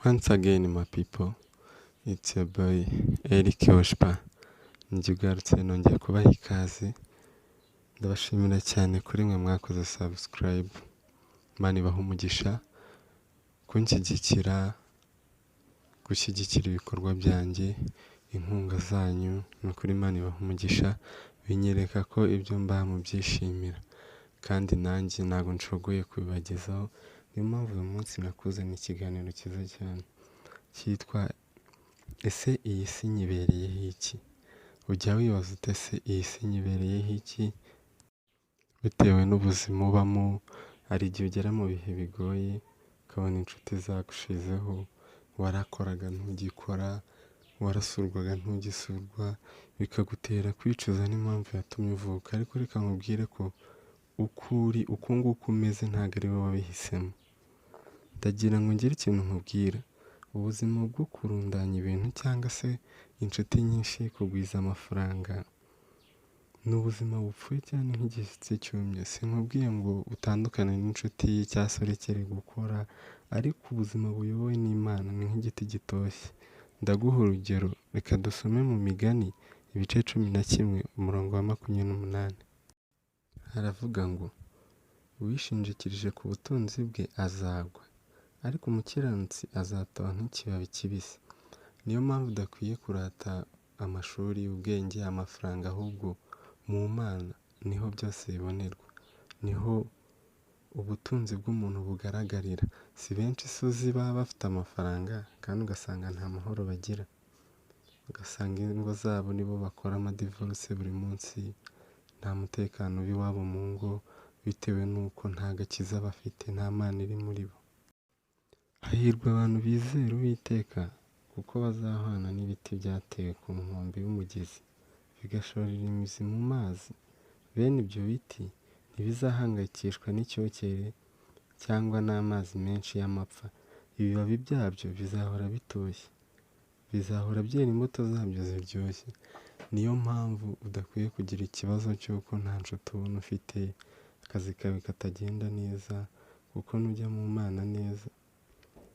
Once again, my people, it's your boy Eric Oshpa. Njye ugarutse nongeye kubaha ikaze. Ndabashimira cyane kuri mwe mwakoze subscribe. Imana ibahe umugisha kunshyigikira, gushyigikira ibikorwa byanjye, inkunga zanyu, ni ukuri Imana ibahe umugisha, binyereka ko ibyo mbaha mubyishimira. Kandi nanjye ntabwo nshogoye kubibagezaho, niyo mpamvu uyu munsi nakuzaniye ikiganiro cyiza cyane cyitwa "Ese iyi si nyibereyeho iki?" Ujya wibaza uti: "Ese iyi si nyibereyeho iki?" Bitewe n'ubuzima ubamo, hari igihe ugera mu bihe bigoye, ukabona inshuti zagushizeho, warakoraga ntugikora, warasurwaga ntugisurwa, bikagutera kwicuza n'impamvu yatumye uvuka. Ariko reka nkubwire ko uko uri, uku nguku umeze, ntabwo ari wowe wabihisemo. Ndagira ngo ngire ikintu nkubwira: ubuzima bwo kurundanya ibintu cyangwa se inshuti nyinshi, kugwiza amafaranga, ni ubuzima bupfuye cyane nk'igishyitsi cyumye. Sinkubwiye ngo utandukane n'inshuti cyangwa se urekere gukora, ariko ubuzima buyobowe n'Imana ni nk'igiti gitoshye. Ndaguha urugero, reka dusome mu Migani ibice 11, umurongo wa 28. Haravuga ngo: "Uwishingikirije ku butunzi bwe azagwa, ariko umukiranutsi azatoha nk'ikibabi kibisi." Niyo mpamvu udakwiye kurata amashuri, ubwenge, amafaranga, ahubwo mu Mana niho byose bibonerwa, niho ubutunzi bw'umuntu bugaragarira. Si benshi se uzi baba bafite amafaranga kandi ugasanga nta mahoro bagira, ugasanga ingo zabo nibo bakora amadivorce buri munsi, nta mutekano uba iwabo mu ngo, bitewe n'uko nta gakiza bafite, nta Mana iri muri bo. Hahirwa abantu bizera Uwiteka, kuko bazahwana n'ibiti byatewe ku nkombe y'umugezi, bigashorera imizi mu mazi. Bene ibyo biti ntibizahangayikishwa n'icyokere cyangwa n'amazi menshi y'amapfa. Ibibabi byabyo bizahora bitoshye, bizahora byera imbuto zabyo ziryoshye. Niyo mpamvu udakwiye kugira ikibazo cy'uko nta nshuti ubona ufite, akazi kawe katagenda neza, kuko nujya mu Mana neza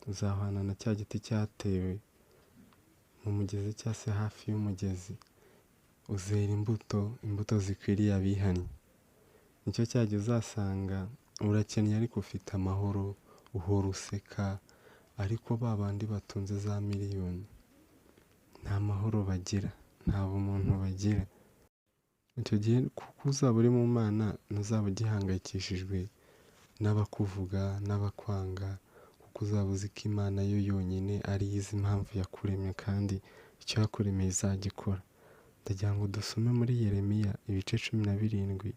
uzahwana na cya giti cyatewe mu mugezi cyangwa se hafi y'umugezi, uzera imbuto, imbuto zikwiriye abihannye. Nicyo cya gihe uzasanga urakennye ariko ufite amahoro, uhora useka, ariko ba bandi batunze za miliyoni nta mahoro bagira, nta bumuntu bagira. Icyo gihe kuko uzaba uri mu Mana, ntuzaba ugihangayikishijwe n'abakuvuga n'abakwanga, kuko uzaba uzi ko Imana yo yonyine ariyo izi impamvu yakuremye kandi icyo yakuremeye izagikora. Ndagira ngo dusome muri Yeremiya ibice 17,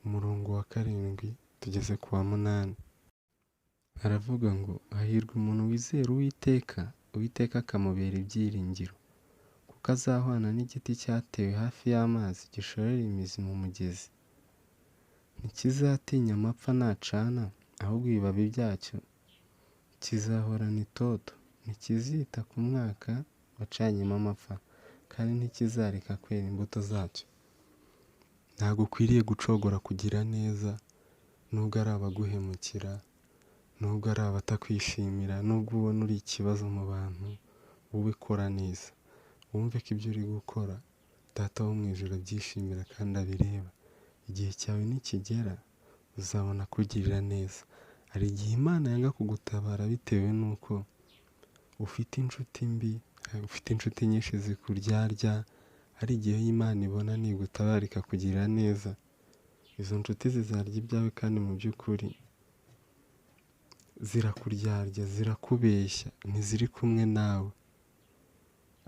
umurongo wa 7 tugeze ku wa 8. Haravuga ngo: "Hahirwa umuntu wizera Uwiteka, Uwiteka akamubera ibyiringiro, kuko azahwana n'igiti cyatewe hafi y'amazi, gishorera imizi mu mugezi. Ntikizatinya amapfa nacana, ahubwo ibibabi byacyo kizahorana itoto. Ntikizita ku mwaka wacanyemo amapfa, kandi ntikizareka kwera imbuto zacyo." Ntabwo ukwiriye gucogora kugira neza, nubwo ari abaguhemukira, nubwo ari abatakwishimira, nubwo ubona uri ikibazo mu bantu, wowe kora neza. Wumve ko ibyo uri gukora Data wo mu ijuru abyishimira kandi abireba. Igihe cyawe nikigera uzabona akugirira neza. Hari igihe Imana yanga kugutabara bitewe n'uko ufite inshuti mbi, ufite inshuti nyinshi zikuryarya, hari igihe Imana ibona nigutabara ikakugirira neza, izo nshuti zizarya ibyawe kandi mu by'ukuri zirakuryarya, zirakubeshya, ntiziri kumwe nawe.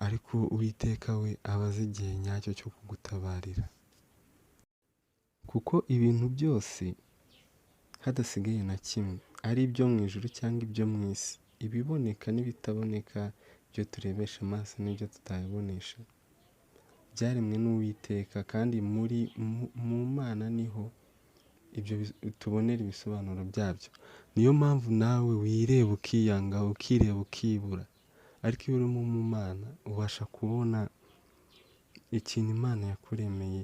Ariko Uwiteka we aba azi igihe nyacyo cyo kugutabarira. Kuko ibintu byose hadasigaye na kimwe, ari ibyo mu ijuru cyangwa ibyo mu isi, ibiboneka n'ibitaboneka, ibyo turebesha amaso n'ibyo tutayabonesha, byaremwe n'Uwiteka, kandi muri mu Mana niho ibyo tubonera ibisobanuro byabyo. Niyo mpamvu nawe wireba ukiyanga, ukireba ukibura, ariko iyo urimo mu Mana ubasha kubona ikintu Imana yakuremeye,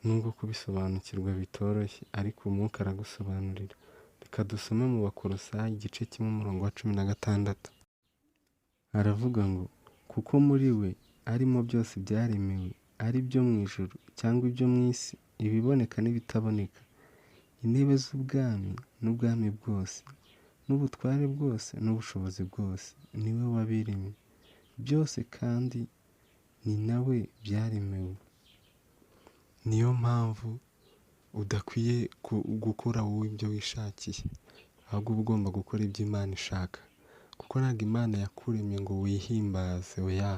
nubwo kubisobanukirwa bitoroshye, ariko Umwuka aragusobanurira. Reka dusome mu Bakolosayi igice 1, umurongo wa 16. Aravuga ngo kuko muri we arimo byose byaremewe, ari ibyo mu ijuru cyangwa ibyo mu isi, ibiboneka n'ibitaboneka, intebe z'ubwami n'ubwami bwose, n'ubutware bwose n'ubushobozi bwose, niwe wabiremye byose kandi ni nawe byaremewe. Niyo mpamvu udakwiye gukora wowe ibyo wishakiye, ahubwo uba ugomba gukora ibyo Imana ishaka, kuko ntabwo Imana yakuremye ngo wihimbaze, oya,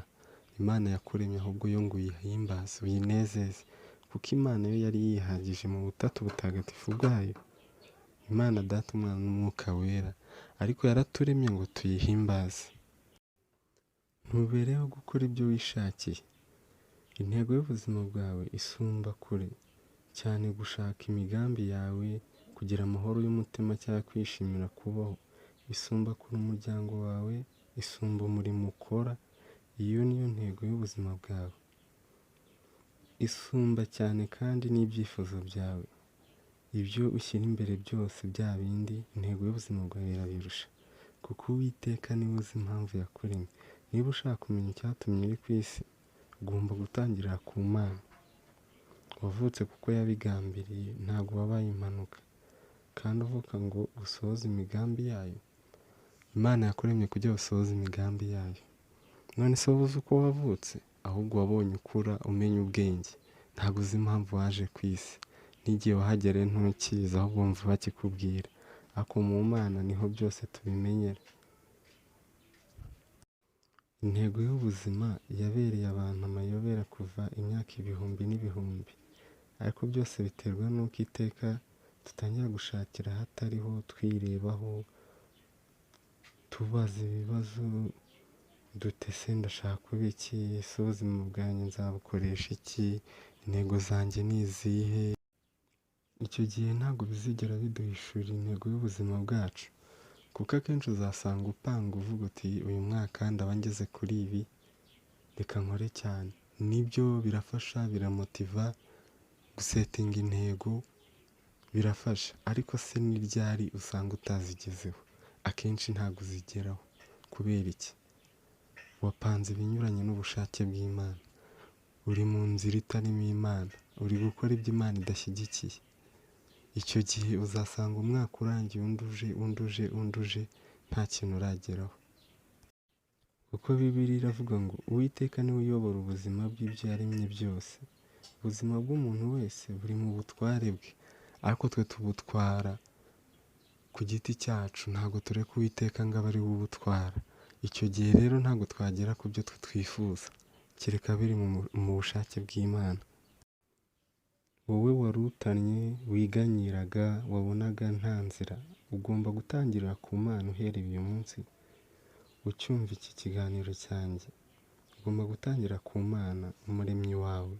Imana yakuremye ahubwo yo ngo uyihimbaze, uyinezeze, kuko Imana yo yari yihagije mu butatu butagatifu bwayo, Imana Data, Umwana n'Umwuka Wera, ariko yaraturemye ngo tuyihimbaze. Ntubereho gukora ibyo wishakiye. Intego y'ubuzima bwawe isumba kure cyane gushaka imigambi yawe, kugira amahoro y'umutima cyangwa kwishimira kubaho. Isumba kure umuryango wawe, isumba umurimo ukora, iyo niyo ntego y'ubuzima bwawe. Isumba cyane kandi n'ibyifuzo byawe. Ibyo ushyira imbere byose bya bindi, intego y'ubuzima bwawe irabirusha. Kuko Uwiteka niwe uzi impamvu yakuremye. Niba ushaka kumenya icyatumye uri ku isi, ugomba gutangirira ku Mana. Wavutse kuko yabigambiriye, ntabwo wabaye impanuka. Kandi uvuka ngo usohoze imigambi yayo. Imana yakuremye kugira usohoze imigambi yayo. None se wowe uzi uko wavutse? Ahubwo wabonye ukura umenya ubwenge. Ntabwo uzi impamvu waje ku isi. N'igihe wahagereye ntukizi, ahubwo wumva bakikubwira. Ariko mu Mana niho byose tubimenyera. Intego y'ubuzima yabereye abantu amayobera kuva imyaka ibihumbi n'ibihumbi. Ariko byose biterwa n'uko iteka dutangira gushakira ahatariho, twirebaho, tubaza ibibazo, dute se ndashaka kuba iki, ese ubuzima bwanjye nzabukoresha iki, intego zanjye ni izihe? Icyo gihe ntabwo bizigera biduhishurira intego y'ubuzima bwacu, kuko akenshi uzasanga upanga uvuga uti uyu mwaka ndaba ngeze kuri ibi, reka nkore cyane. Nibyo birafasha, biramotiva, gusetinga intego birafasha, ariko se ni ryari usanga utazigezeho? Akenshi ntabwo uzigeraho. Kubera iki? Wapanze ibinyuranye n'ubushake bw'Imana. Uri mu nzira itarimo Imana, uri gukora ibyo Imana idashyigikiye. Icyo gihe uzasanga umwaka urangiye undi uje, undi uje, undi uje, nta kintu urageraho. Kuko Bibiliya iravuga ngo Uwiteka niwe uyobora ubuzima bw'ibyo yaremye byose. Ubuzima bw'umuntu wese buri mu butware bwe, ariko twe tubutwara ku giti cyacu, ntabwo tureka Uwiteka ngo abe ari we ubutwara. Icyo gihe rero ntabwo twagera ku byo twe twifuza, kereka biri mu bushake bw'Imana. Wowe wari utannye, wiganyiraga, wabonaga nta nzira, ugomba gutangirira ku Mana uhereye uyu munsi ucyumva iki kiganiro cyanjye. Ugomba gutangira ku Mana, umuremyi wawe.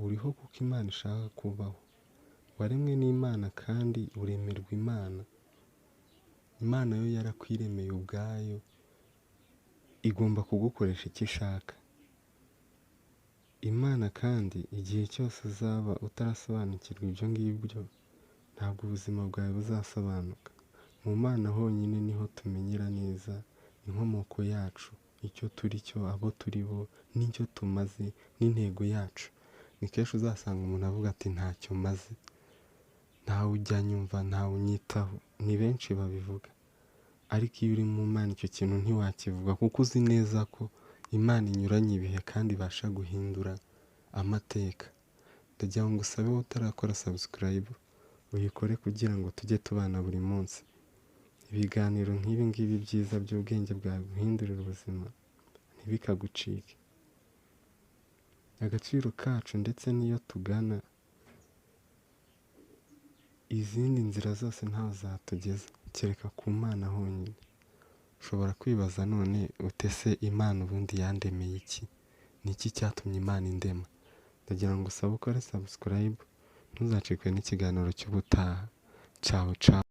Uriho kuko Imana ishaka kubaho. Waremwe n'Imana kandi uremerwa Imana. Imana yo yarakwiremeye ubwayo, igomba kugukoresha icyo ishaka. Imana kandi igihe cyose uzaba utarasobanukirwa ibyo ngibyo, ntabwo ubuzima bwawe buzasobanuka. Mu Mana honyine niho tumenyera neza inkomoko yacu, icyo turi cyo, abo turi bo, n'icyo tumaze, n'intego yacu. Ni kenshi uzasanga umuntu avuga ati ntacyo maze, ntawe ujya anyumva, ntawe unyitaho. Ni benshi babivuga. Ariko iyo uri mu Mana icyo kintu ntiwakivuga, kuko uzi neza ko Imana inyuranye ibihe kandi ibasha guhindura amateka. Ndagira ngo ngusabe wowe utarakora subscribe, uyikore kugira ngo tujye tubana buri munsi. Ibiganiro nk'ibi ngibi byiza by'ubwenge bwaguhindurira ubuzima ntibikagucike. Agaciro kacu ndetse n'iyo tugana, izindi nzira zose ntaho zatugeza, kereka ku Mana honyine. Ushobora kwibaza none ute se Imana ubundi yandemeye iki? Ni iki cyatumye Imana indema? Ndagira ngo usabe ukore subscribe, ntuzacikwe n'ikiganiro cy'ubutaha. Ciao ciao.